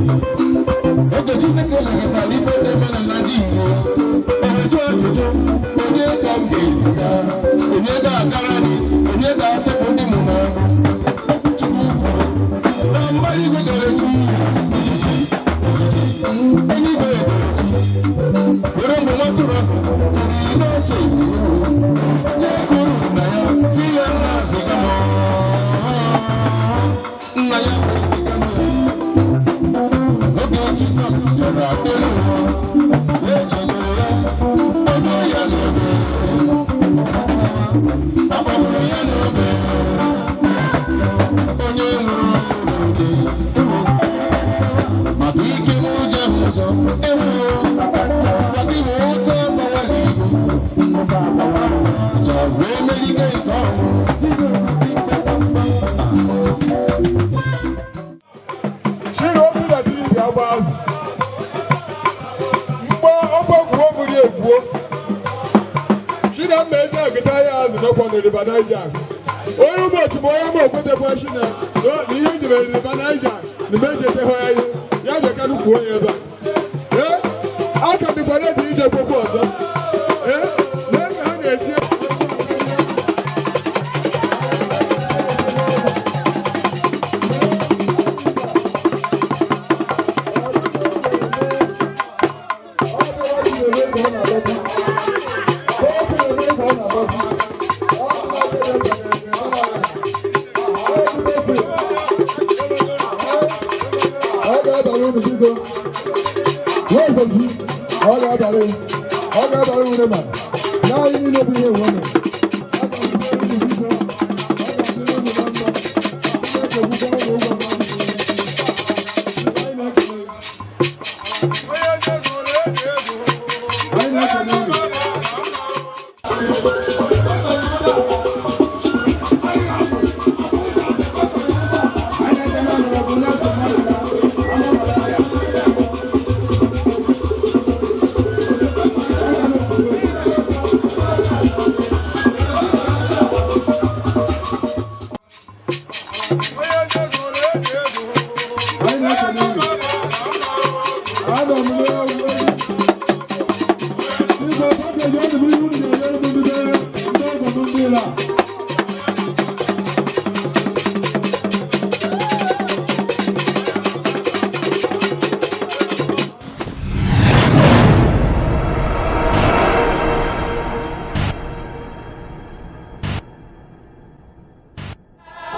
Oge Chineke lekọtara ife na-eme na ndị Igbo, o wee jụọ ajụjụ: onye ka m ga-eziga? Onye ga-agara anyị? Onye ga-atọpụ ndị mụ n'ọnụ? Chukwu kwuru na mbara igwe dere chi ojiji ojiji, eluigwe dere chi, were mgbe nwatụrụ ahụ tiri n'oche ezi jekwuru nna ya, si ya, "Nna, ziga m." Nna ya wee ziga m. Oge Jizọs bịara n'elu ụwa, ejidere ya, ọdụ ya n'obe, akpọgburu ya n'obe. Onye nwụrụ n'oge maka ike m ụjọ ụzọ ewuo, maka iwe ụta gbawara igbo ja wee merike nke ọnwụ. Chiri otu na dibịa agba azụ mgbe ọkwa gwuo mmiri egwuo china mma eji agụta ya azụ n'ọkwa na River Niger. Onye ụbọchị bụ onye ma okwetekwa china na ihe ejibere River Niger na mgbe eji etehụ ya ihe ya bịa kanụ kwuo ya ebe a. Ee, aka dịkwa ready ije kwekwe ọzọ. Ee, lee ka ha na-eti. Ọ ga-abalị unu, biko. Wee ji, ọ ga-abalị, ọ ga-abalị unu, ma na anyị niile bụ ihe nwe.